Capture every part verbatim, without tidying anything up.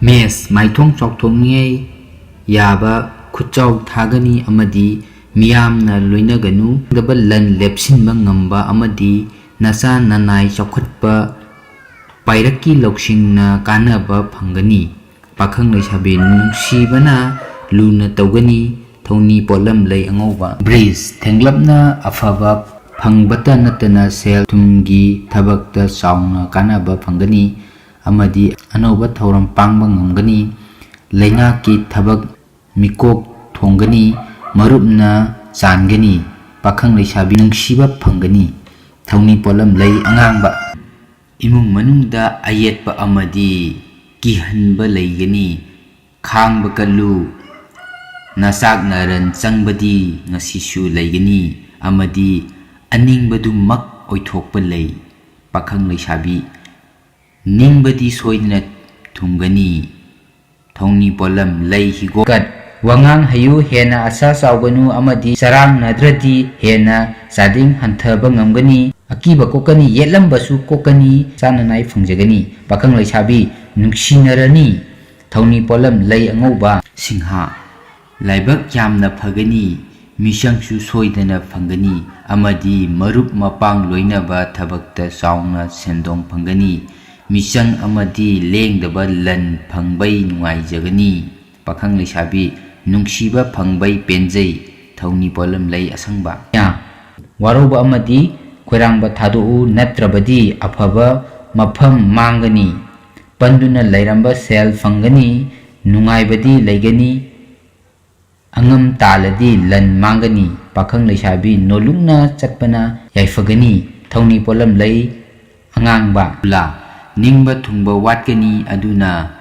ꯃꯦꯁ, ꯃꯥꯏꯊꯣꯡ ꯆꯥꯎꯊꯣꯛꯅꯤꯡꯉꯥꯏ ꯌꯥꯕ ꯈꯨꯠꯆꯥꯎ ꯊꯥꯒꯅꯤ ꯑꯃꯗꯤ ꯃꯤꯌꯥꯝꯅ ꯂꯣꯏꯅꯒꯅꯨ꯫ ꯗꯕ ꯂꯟ ꯂꯦꯞꯁꯤꯟꯕ ꯉꯝꯕ ꯑꯃꯗꯤ ꯅꯆꯥ ꯅꯅꯥꯏ ꯆꯥꯎꯈꯠꯄ ꯄꯥꯏꯔꯛꯀꯤ ꯂꯧꯁꯤꯡꯅ ꯀꯥꯟꯅꯕ ꯐꯪꯒꯅꯤ꯫ ꯄꯥꯈꯪ ꯂꯩꯁꯥꯕꯤ ꯅꯨꯡꯁꯤꯕꯅ ꯂꯨꯅ ꯇꯧꯒꯅꯤ꯫ ꯊꯧꯅꯤ ꯄꯣꯠꯂꯝ ꯂꯩ ꯑꯉꯧꯕ꯫ ꯕ꯭ꯔꯤꯖ, ꯊꯦꯡꯂꯞꯅ ꯑꯐꯕ ꯐꯪꯕꯇ ꯅꯠꯇꯅ ꯁꯦꯜ ꯊꯨꯝꯒꯤ ꯊꯕꯛꯇ ꯆꯥꯎꯅ ꯀꯥꯟꯅꯕ ꯐꯪꯒꯅꯤ ꯑꯃꯗꯤ ꯑꯅꯧꯕ ꯊꯧꯔꯝ ꯄꯥꯡꯕ ꯉꯝꯒꯅꯤ꯫ ꯂꯩꯉꯥꯛꯀꯤ ꯊꯕꯛ ꯃꯤꯀꯣꯛ ꯊꯣꯡꯒꯅꯤ꯫ ꯃꯔꯨꯞꯅ ꯆꯥꯟꯒꯅꯤ꯫ ꯄꯥꯈꯪ ꯂꯩꯁꯥꯕꯤ ꯅꯨꯡꯁꯤꯕ ꯐꯪꯒꯅꯤ꯫ ꯊꯧꯅꯤ ꯄꯣꯠꯂꯝ ꯂꯩ ꯑꯉꯥꯡꯕ꯫ ꯏꯃꯨꯡ ꯃꯅꯨꯡꯗ ꯑꯌꯦꯠꯄ ꯑꯃꯗꯤ ꯀꯤꯍꯟꯕ ꯂꯩꯒꯅꯤ꯫ ꯈꯥꯡꯕ ꯀꯜꯂꯨ꯫ ꯅꯆꯥꯛ ꯅꯔꯟ ꯆꯪꯕꯗꯤ ꯉꯁꯤꯁꯨ ꯂꯩꯒꯅꯤ ꯑꯃꯗꯤ ꯑꯅꯤꯡꯕꯗꯨꯃꯛ ꯑꯣꯏꯊꯣꯛꯄ ꯂꯩ꯫ ꯄꯥꯈꯪ ꯂꯩꯁꯥꯕꯤ ꯅꯤꯡꯕꯗꯤ ꯁꯣꯏꯗꯅ ꯊꯨꯡꯒꯅꯤ꯫ ꯊꯧꯅꯤ ꯄꯣꯠꯂꯝ ꯂꯩ ꯍꯤꯒꯣꯛ꯫ ꯀꯠ, ꯋꯥꯉꯥꯡ ꯍꯩꯌꯨ, ꯍꯦꯟꯅ ꯑꯁꯥ ꯆꯥꯎꯒꯅꯨ ꯑꯃꯗꯤ ꯆꯔꯥꯡꯅꯗ꯭ꯔꯗꯤ ꯍꯦꯟꯅ ꯆꯥꯗꯤꯡ ꯍꯟꯊꯕ ꯉꯝꯒꯅꯤ꯫ ꯑꯀꯤꯕ ꯀꯣꯛꯀꯅꯤ, ꯌꯦꯠꯂꯝꯕꯁꯨ ꯀꯣꯛꯀꯅꯤ, ꯆꯥꯅꯅꯥꯏ ꯐꯪꯖꯒꯅꯤ꯫ ꯄꯥꯈꯪ ꯂꯩꯁꯥꯕꯤ ꯅꯨꯡꯁꯤꯅꯔꯅꯤ꯫ ꯊꯧꯅꯤ ꯄꯣꯠꯂꯝ ꯂꯩ ꯑꯉꯧꯕ꯫ ꯁꯤꯡꯍꯥ, ꯂꯥꯏꯕꯛ ꯌꯥꯝꯅ ꯐꯒꯅꯤ꯫ ꯃꯤꯆꯪꯁꯨ ꯁꯣꯏꯗꯅ ꯐꯪꯒꯅꯤ ꯑꯃꯗꯤ ꯃꯔꯨꯞ ꯃꯄꯥꯡ ꯂꯣꯏꯅꯕ ꯊꯕꯛꯇ ꯆꯥꯎꯅ ꯁꯦꯟꯗꯣꯡ ꯐꯪꯒꯅꯤ꯫ ꯃꯤꯆꯪ ꯑꯃꯗꯤ ꯂꯦꯡꯗꯕ ꯂꯟ ꯐꯪꯕꯩ ꯅꯨꯡꯉꯥꯏꯖꯒꯅꯤ꯫ ꯄꯥꯈꯪ ꯂꯩꯁꯥꯕꯤ ꯅꯨꯡꯁꯤꯕ ꯐꯪꯕꯩ ꯄꯦꯟꯖꯩ꯫ ꯊꯧꯅꯤ ꯄꯣꯠꯂꯝ ꯂꯩ ꯑꯁꯪꯕ꯫ ꯌꯥ, ꯋꯥꯔꯧꯕ ꯑꯃꯗꯤ ꯈꯣꯏꯔꯥꯡꯕ ꯊꯥꯗꯣꯛꯎ, ꯅꯠꯇ꯭ꯔꯕꯗꯤ ꯑꯐꯕ ꯃꯐꯝ ꯃꯥꯡꯒꯅꯤ꯫ ꯄꯟꯗꯨꯅ ꯂꯩꯔꯝꯕ ꯁꯦꯜ ꯐꯪꯒꯅꯤ, ꯅꯨꯡꯉꯥꯏꯕꯗꯤ ꯂꯩꯒꯅꯤ꯫ ꯑꯉꯝ ꯇꯥꯜꯂꯗꯤ ꯂꯟ ꯃꯥꯡꯒꯅꯤ꯫ ꯄꯥꯈꯪ ꯂꯩꯁꯥꯕꯤ ꯅꯣꯂꯨꯛꯅ ꯆꯠꯄꯅ ꯌꯥꯏꯐꯒꯅꯤ꯫ ꯊꯧꯅꯤ ꯄꯣꯠꯂꯝ ꯂꯩ ꯑꯉꯥꯡꯕ꯫ ꯂꯥ, ꯅꯤꯡꯕ ꯊꯨꯡꯕ ꯋꯥꯠꯀꯅꯤ, ꯑꯗꯨꯅ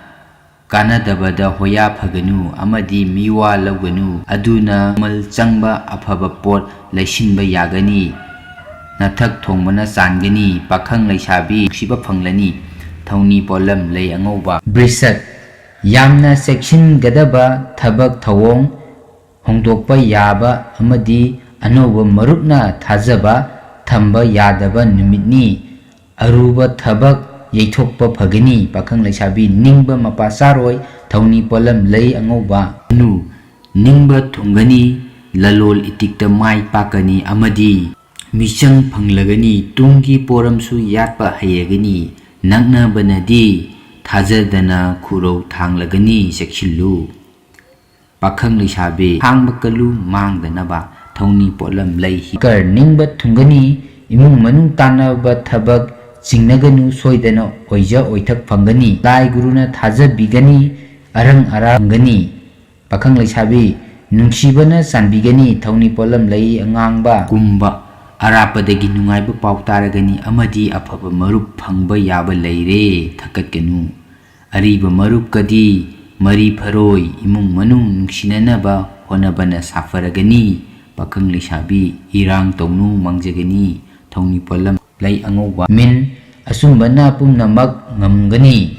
ꯀꯥꯟꯅꯗꯕꯗ ꯍꯣꯌꯥ ꯐꯒꯅꯨ ꯑꯃꯗꯤ ꯃꯤꯋꯥ ꯂꯧꯒꯅꯨ, ꯑꯗꯨꯅ ꯃꯃꯜ ꯆꯪꯕ ꯑꯐꯕ ꯄꯣꯠ ꯂꯩꯁꯤꯟꯕ ꯌꯥꯒꯅꯤ꯫ ꯅꯊꯛ ꯊꯣꯡꯕꯅ ꯆꯥꯟꯒꯅꯤ꯫ ꯄꯥꯈꯪ ꯂꯩꯁꯥꯕꯤ ꯅꯨꯡꯁꯤꯕ ꯐꯪꯂꯅꯤ꯫ ꯊꯧꯅꯤ ꯄꯣꯠꯂꯝ ꯂꯩ ꯑꯉꯧꯕ꯫ ꯕ꯭ꯔꯤꯁꯠ, ꯌꯥꯝꯅ ꯆꯦꯛꯁꯤꯟꯒꯗꯕ ꯊꯕꯛ ꯊꯧꯑꯣꯡ ꯍꯣꯡꯗꯣꯛꯄ ꯌꯥꯕ ꯑꯃꯗꯤ ꯑꯅꯧꯕ ꯃꯔꯨꯞꯅ ꯊꯥꯖꯕ ꯊꯝꯕ ꯌꯥꯗꯕ ꯅꯨꯃꯤꯠꯅꯤ꯫ ꯑꯔꯨꯕ ꯊꯕꯛ ꯌꯩꯊꯣꯛꯄ ꯐꯒꯅꯤ꯫ ꯄꯥꯈꯪ ꯂꯩꯁꯥꯕꯤ ꯅꯤꯡꯕ ꯃꯄꯥ ꯆꯥꯔꯣꯏ, ꯊꯧꯅꯤ ꯄꯣꯠꯂꯝ ꯂꯩ ꯑꯉꯧꯕ꯫ ꯅꯨ, ꯅꯤꯡꯕ ꯊꯨꯡꯒꯅꯤ, ꯂꯂꯣꯜ ꯏꯇꯤꯛꯇ ꯃꯥꯏ ꯄꯥꯛꯀꯅꯤ ꯑꯃꯗꯤ ꯃꯤꯆꯪ ꯐꯪꯂꯒꯅꯤ꯫ ꯇꯨꯡꯒꯤ ꯄꯣꯔꯝꯁꯨ ꯌꯥꯠꯄ ꯍꯩꯔꯒꯅꯤ꯫ ꯅꯛꯅꯕꯅꯗꯤ ꯊꯥꯖꯗꯅ ꯈꯨꯔꯧ ꯊꯥꯡꯂꯒꯅꯤ, ꯆꯦꯛꯁꯤꯜꯂꯨ꯫ ꯄꯥꯈꯪ ꯂꯩꯁꯥꯕꯤ ꯈꯥꯡꯕ ꯀꯜꯂꯨ, ꯃꯥꯡꯗꯅꯕ ꯊꯧꯅꯤ ꯄꯣꯠꯂꯝ ꯂꯩ꯫ ꯀꯔ, ꯅꯤꯡꯕ ꯊꯨꯡꯒꯅꯤ, ꯏꯃꯨꯡ ꯃꯅꯨꯡ ꯇꯥꯟꯅꯕ ꯊꯕꯛ ꯆꯤꯡꯅꯒꯅꯨ, ꯁꯣꯏꯗꯅ ꯑꯣꯏꯖ ꯑꯣꯏꯊꯛ ꯐꯪꯒꯅꯤ꯫ ꯂꯥꯏ ꯒꯨꯔꯨꯅ ꯊꯥꯖꯕꯤꯒꯅꯤ, ꯑꯔꯪ ꯑꯔꯥ ꯐꯪꯒꯅꯤ꯫ ꯄꯥꯈꯪ ꯂꯩꯁꯥꯕꯤ ꯅꯨꯡꯁꯤꯕꯅ ꯆꯥꯟꯕꯤꯒꯅꯤ, ꯊꯧꯅꯤ ꯄꯣꯠꯂꯝ ꯂꯩ ꯑꯉꯥꯡꯕ꯫ ꯀꯨꯝꯕ, ꯑꯔꯥꯞꯄꯗꯒꯤ ꯅꯨꯡꯉꯥꯏꯕ ꯄꯥꯎ ꯇꯥꯔꯒꯅꯤ ꯑꯃꯗꯤ ꯑꯐꯕ ꯃꯔꯨꯞ ꯐꯪꯕ ꯌꯥꯕ ꯂꯩꯔꯦ, ꯊꯛꯀꯠꯀꯅꯨ꯫ ꯑꯔꯤꯕ ꯃꯔꯨꯞꯀꯗꯤ ꯃꯔꯤ ꯐꯔꯣꯏ, ꯏꯃꯨꯡ ꯃꯅꯨꯡ ꯅꯨꯡꯁꯤꯅꯅꯕ ꯍꯣꯠꯅꯕꯅ ꯁꯥꯐꯔꯒꯅꯤ꯫ ꯄꯥꯈꯪ ꯂꯩꯁꯥꯕꯤ ꯏꯔꯥꯡ ꯇꯧꯅꯨ, ꯃꯥꯡꯖꯒꯅꯤ, ꯊꯧꯅꯤ ꯄꯣꯠꯂꯝ ꯂꯩ ꯑꯉꯧꯕ꯫ ꯃꯤꯟ, ꯑꯆꯨꯝꯕꯅ ꯄꯨꯝꯅꯃꯛ ꯉꯝꯒꯅꯤ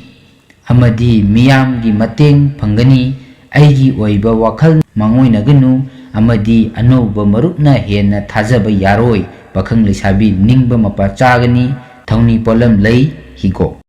ꯑꯃꯗꯤ ꯃꯤꯌꯥꯝꯒꯤ ꯃꯇꯦꯡ ꯐꯪꯒꯅꯤ꯫ ꯑꯩꯒꯤ ꯑꯣꯏꯕ ꯋꯥꯈꯜ ꯃꯥꯡꯑꯣꯏꯅꯒꯅꯨ ꯑꯃꯗꯤ ꯑꯅꯧꯕ ꯃꯔꯨꯞꯅ ꯍꯦꯟꯅ ꯊꯥꯖꯕ ꯌꯥꯔꯣꯏ꯫ ꯄꯥꯈꯪ ꯂꯩꯁꯥꯕꯤ ꯅꯤꯡꯕ ꯃꯄꯥ ꯆꯥꯒꯅꯤ, ꯊꯧꯅꯤ ꯄꯣꯠꯂꯝ ꯂꯩ ꯍꯤꯒꯣꯛ꯫